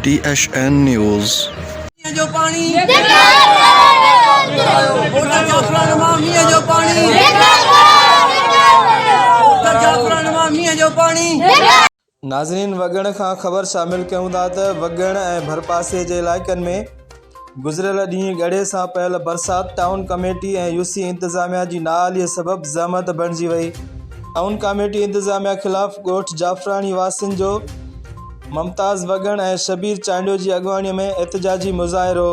T H N news. مينهن جو پاڻي ڳوٺ جعفراڻ مان مينهن جو پاڻي ڳوٺ جعفراڻ مان مينهن جو پاڻي. ناظرين وڳڻ کان خبر شامل ڪيون ٿا ته وڳڻ ۽ ڀرپاسي جي علائقن ۾ گذريل ڏينهن ڳڙي سان پيل برسات ٽائون ڪميٽي ۽ يوسي انتظاميا جي نااهلي سبب زحمت بڻجي وئي ٽائون ڪاميٽي انتظاميا خلاف ڳوٺ جعفراڻي واسين جو ممتاز وڳڻ ۽ شبير چانڊيو جي اڳواڻي ۾ احتجاجي مظاهرو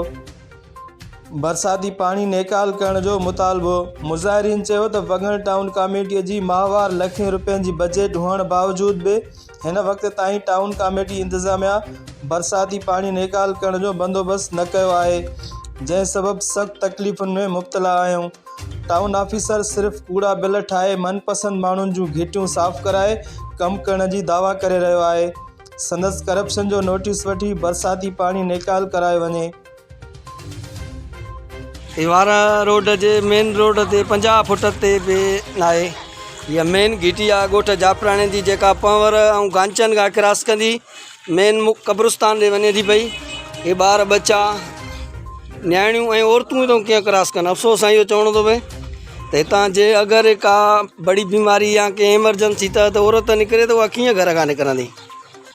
برساتي پاڻي نيڪال ڪرڻ جو مطالبو، مظاهرين چيو ته وڳڻ ٽائون ڪاميٽي جي ماهوار لکين رپين جي بجيٽ هئڻ باوجود به هن وقت تائين ٽائون ڪاميٽي انتظاميا برساتي پاڻي نيڪال ڪرڻ جو بندوبست نه ڪيو آهي جنهن سبب سخت تڪليفن ۾ مبتلا آهيون ٽائون آفيسر صرف ڪوڙا بل ٺاهي من پسند ماڻهن جون گهٽيون صاف ڪرائي ڪم ڪرڻ جي دعويٰ ڪري رهيو آهي سندس ڪرپشن جو نوٽيس وٺي برساتي پاڻي نيڪال ڪرايو وڃي. هي وارا روڊ جي مين روڊ تي 50 فوٽ تي به ناهي. هيء مين گهٽي آ ڳوٺ جاپراڻي جي جيڪا پنور ۽ گانچن کان ڪراس ڪندي مين قبرستان ڏي وڃي ٿي پئي. هي ٻار ٻچا نياڻيون ۽ عورتون هتان ڪيئن ڪراس ڪن افسوس سان اهو چوڻو ٿو پئي ته هتان جي اگر ڪا بڙي بيماري يا ڪنهن ايمرجنسي تحت عورت نڪري ته اها ڪيئن گهر کان نڪرندي.